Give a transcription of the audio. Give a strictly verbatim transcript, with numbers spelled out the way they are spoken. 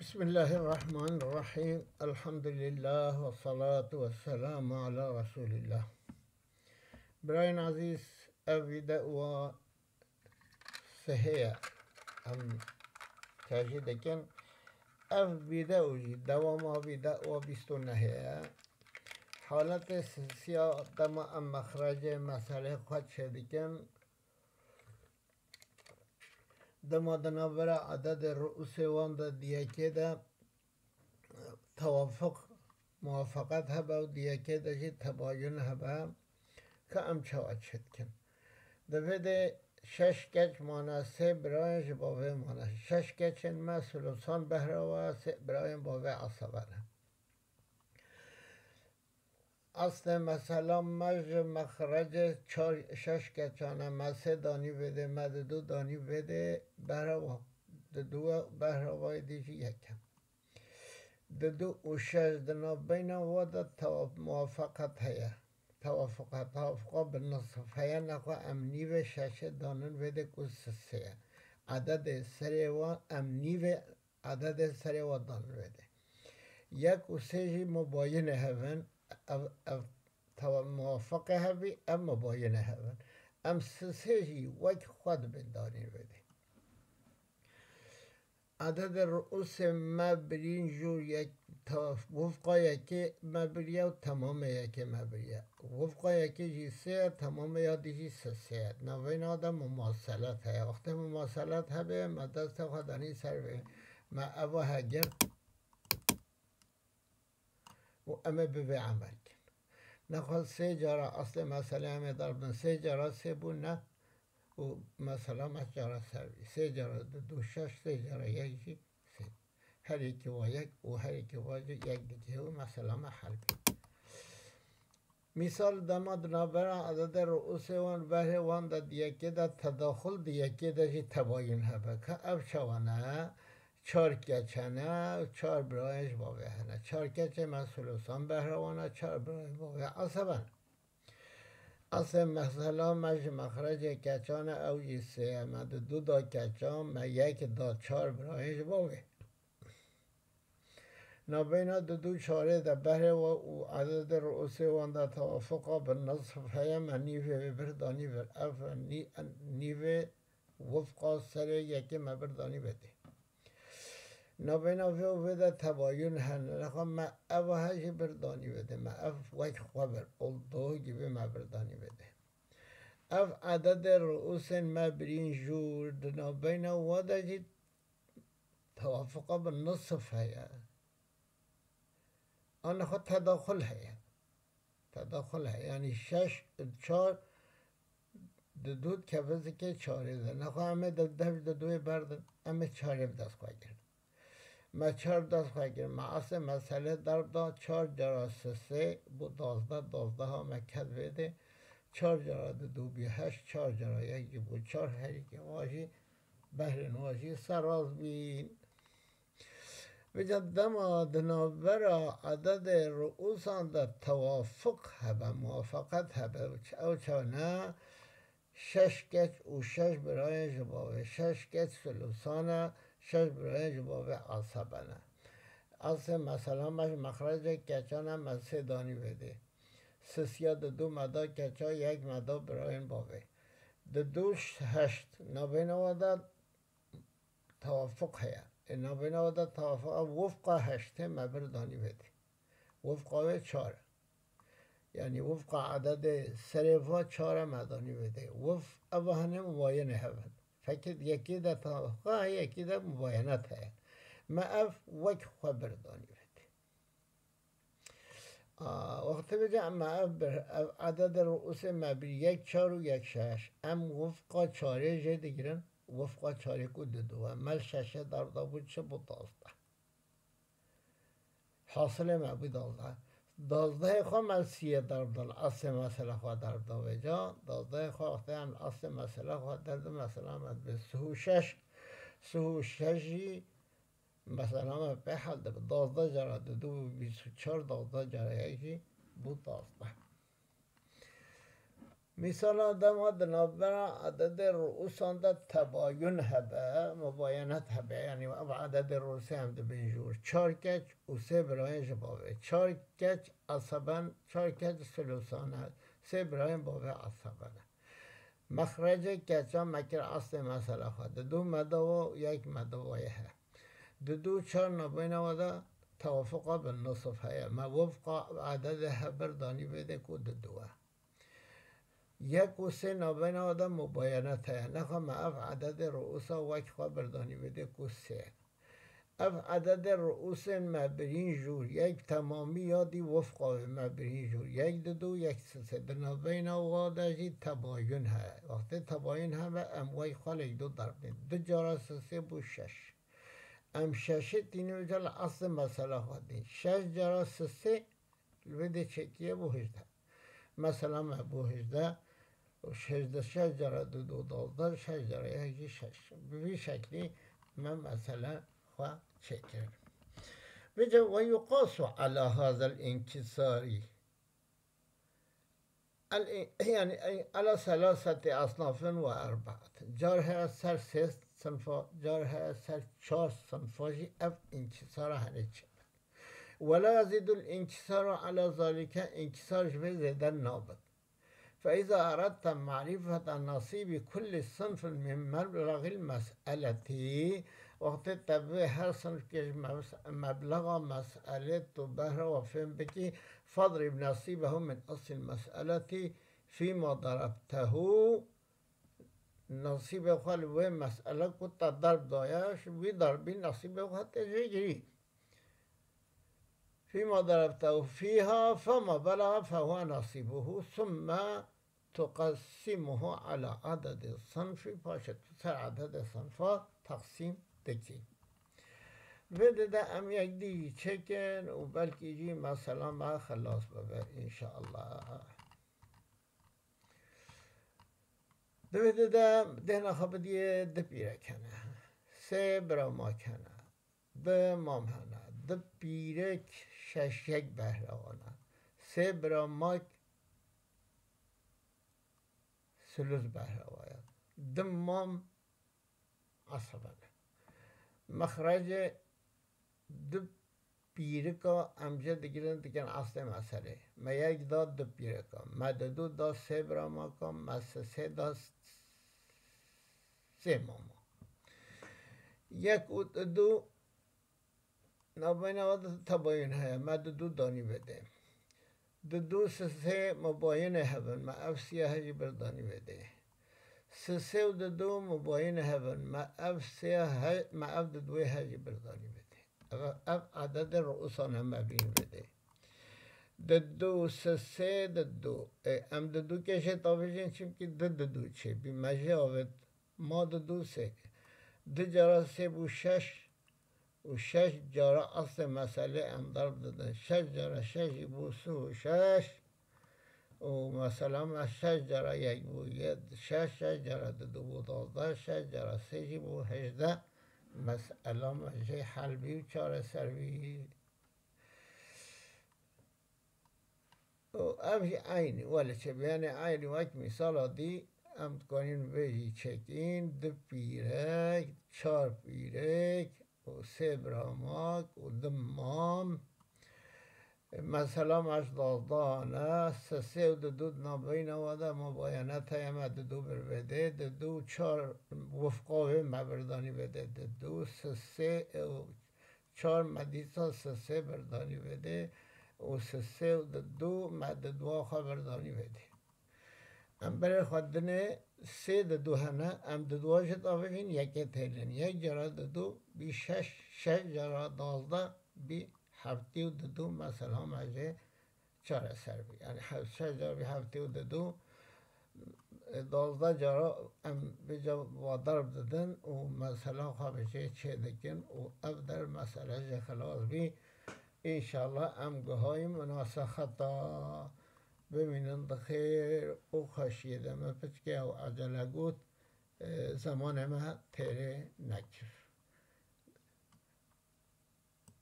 Bismillahirrahmanirrahim. Elhamdülillah ve salatu ve selamu ala Resulillah. Birayên ezîz, ev vîdeo sihê ye. Em tejî dikin. Ev vîdeo jî dewama vîdeo bîst û nehê ye. Haletê sisiya dema em mexrecê meselê xwe çêdikin, dema di navbera ededê ruusê wan de di yekê de tewafuq, muwafaqet hebe û di yekê de jî tebayun hebe, ka em çawa çêdikin. Di vê de şeş keç mane, sê birayên ji bavê mane. Şeş keçên me Sulusan behra we, sê birayên bavê Esebe ne. Aslê mesela me ji mexrecê çar, şeş keçan e, me sê danî vê dê, me di du danî vê dê, behra wa, di du behra wayê dî jî yek e. Di du û şeş di navbeyna wa de tewa-, muwafaqet heye. Tewafuqa, tewafuqa bi nisf heye, nexwe em nîvê şeşê danin vê dê ku sisê ye. Ededê serê wa em nîvê ededê serê wa dan vê dê. Yek û sê jî mubayinê hev in, ev, ev tewa-, muwafiqê hev bî, ev mubayinê hev in. Em sisê jî wek xwe dibin danî vê dê. Ededê ruusê me birîn jû yek, ta-, wifqa yekê me biriye û temamê yekê me biriye. Wifqa yekê jî sê ye, temamê ya dî jî sisê ye. Navbeyna de mumaselet heye. Wextê mumaselet hebe, me destê xwe danî ser vê. Me eva hegirt û em ê bi vê emel kin. Nexwe sê cara eslê meselê em ê derbin. Sê cara sê bû ne û mesela me cara ser bî. Sê cara du, du şeş, sê cara yek jî sê. Her yekî wa yek û her yekî wa jî yek dikê û mesela me hel bî. Mîsal, dema di navbera ededê ruusê wan, behrê wan de di yekê de tedaxul, di yekê de jî tebayun hebe. Ka ev çawa ne? Çar keç hene, çar birayên ji bavê hene. Çar keçê me Sulusan behra wan e, çar birayên bavê Esebe ne. Eslê mesela me ji mexrecê keçan e, ew jî sê ye. Me di du da keçan, me yek da çar birayên ji bavê. Navbeyna di du çarê de behrê we û ededê ruusê wan de tewafuqa bi nisf heye, me nîvê wê bir da nîvê. Ev nî-, nîvê wifqa serê yekê me bir da nîvê dê. Navbeyna vê û vê de tebayun hene. Nexwe me ev he jî bir da nîvê dê. Me ev wek xwe bir, olduğu gibi me bir da nîvê dê. Ev ededê ruusên me birîn jûr di navbeyna we de jî tewafuqa bi nisf heye. An xwe tedaxul heye. Tedaxul heye. Yanî şeş, çar, di du dikeve zikê çarê de. Nexwe em ê di dev di duyê berdin, em ê çarê bi dest xwe girin. Me çar dest xwe girin. Me eslê meselê derb da, çar cara sisê bû dazdeh, dazdeha me ket vê dê. Çar cara di du bî heşt, çar cara yek jî bû çar, herîkê wa jî behrên wa jî seraz bîn. Vêca dema di navbera ededê ruusan de tewafuq hebe, muwafaqet hebe, ew çawa ne? Şeş keç û şeş birayên ji bavê, şeş keç Sulusan e, şeş birayên ji bavê Esebe ne. Eslê mesela me ji mexrecê keçan e, me sê danî vê dê. Sisiya di du me da keça, yek me da birayên bavê. Di du heşt navbeyna wa de tewafuq heye. Ê navbeyna we de tewafuq e, wifqa heştê me bir danî vê dê. Wifqa wê çar e. Yanî wifqa ededê serê va çar e me danî vê dê. Wif-, ev hene mubayinê hev in. Fekê yekê de tewafuq e, yekê de mubayenet heye. Me ev wek xwe bir danî vê dê. A, wextê vêca em ev bir, ev ededê ruusê me bir yek çar û yek şeş. Em wifqa çarê jê digirin, wifqa çarê ku di du e. Me li şeşê darb da bû çi bû? Dazdeh. Hasilê me bû dazdeh. Dazdehê xwe me li siyê darb da, li eslê mesela xwe darb da vêca. Dazdehê xwe wextê em li eslê mesela xwe derdin, mesela me dibê sih û şeş. Sih û şeş jî Mesela me pê hel dibe, dazdeh cara du, du bîst û çar, dazdeh cara yek jî bû dazdeh. Mîsala dema di navbera ededê ruusan de tebayun hebe, mubayenet hebe, yanî ev ededê ruusê em dibên jûr. Çar keç û sê birayên ji bavê. Çar keç eseben, çar keç sulusan e, sê birayên bavê eseben e. Mexrecê keça me kir eslê mesela xwe. Di dû medava û yek medavayê he. Di dû çar nabeyna we de tewafuqa bin nisf heye. Me wifqa ededê hebir danî vê dê ku di dû e. Yek û sê nabeyna we de mubayenet heye. Nexa me ev ededê ruusa wek xwe birdanî vê dê ku sê. Ev ededê ruusên me birîn jûr, yek temamî ya dî wifqa wê me birîn jûr, yek di dû, yek sisê. Di navbeyna wa de jî tebayun heye. Wextê tebayun hebe em wek xwe lêk du derbin. Du cara sisê bû şeş. Em şeşê tînin uca li eslê mesela xwe dîn. Şeş cara sisê li vê dê çêkiye bû hejdeh. Mesela me bû hejdeh û hejdeh şeş cara du dû dozdeh, şeş cara yek jî şeş. Bi vî şeklî me mesele xwe çêkir. Vêca ve yuqasu ala hazel inkisarî. El-, yani, ala selaseti asnafin ve erbaat. Car heye ser sê sinfa, car heye ser çar sinfa jî ev inkisara henê çêbin. Ve la yazidul inkisaru ala zalike, inkisar ji vê zêde nabin. Fe iza eradte marifete nasibi kulli sinfin min meblagil mes'eleti, wextê te bi her sinfkê ji mes-, meblaga mes'elê tu behra we fêm bikî, fadrib nasibehu min aslil mes'eleti fîma darabtehu, nasîbê xwe li wê mes'ele ku te darb daye, ji wî darbî nasîbê xwe tê jê girî. Fîma darabtehu fîha fema belaga fehuwe nasîbuhu, summe tuqesimuhu ala adedê sinfî, paşê tu ser ededê sinfa teqsîm dikî. Vê dide em yek dî jî çêkin û belkî jî mesela me xelas bibe înşallah. Di vê dide dêhna xwe bidiyê du pîrek hene. Sê biramak hene. Du mam hene. Du pîrek şeş yek behra wan e. Sê biramak sulus behra wan e. Du mam eseben e. Mexrecê du pîrika em jê digirin dikin eslê meselê. Me yek da du pîrika. Me di dû da sê biramaka, me sisê da s-, sê mama. Yek û di dû navbeyna we de tebayun heye. Me di dû danî vê dê. Di dû sisê mubayinê hebin. Me ev siya he jî birdanî vê dê. Sisê û di dû mubayinê hebin. Me ev siya he, me ev di dûyê he jî birdanî vê dê. Ev, ev ededê ruusan em mebîn vê dê. Di dû sisê di dû. E, em di dû kê jê tavêjin çimkî di di dû çêbî. Me jê avêt ma di dû sê. Du cara sê bû şeş û şeş cara eslê meselê em darb didin. Şeş cara şeş jî bû sih û şeş û mesela me şeş cara yek bû yed, şeş, şeş cara di dû bû dozdeh, şeş cara sê jî bû hejdeh. Mesela me jê hel bî û çareser bî. Û ev jî eynî, welê çêbû, yanî eynî wek mîsala dî, em dikarin vê jî çêkin, du pîrek, çar pîrek û sê biramak û du mam. Mesela me ji dozdehan e, sisê û di dû di navbeyna we de mubayenet heye, me di dû bir vê dê, di dû çar wifqa wê me birdanî vê dê, di dû sisê û çar me dîsa sisê birdanî vê dê û sisê û di dû me di dûa xwe birdanî vê dê. Em berê xwe dinê sê di dû hene, em di dûa jî davêjin yekê têlin. Yek cara di dû bî şeş, şeş cara dozdeh bî heftê û di dû, mesela me jê çareser bî. Yanî hev-, şeş cara bî heftê û di dû, e, dozdeh cara em vêca wa darb didin û mesela xwe bi jê çê dikin û ev der mesele jê xilas bî. Înşallah em guhayî munasexeta. Bimînin di xêr û xweşiyê de. Me piçke ew ecele got, e, zemanê me têrê nekir.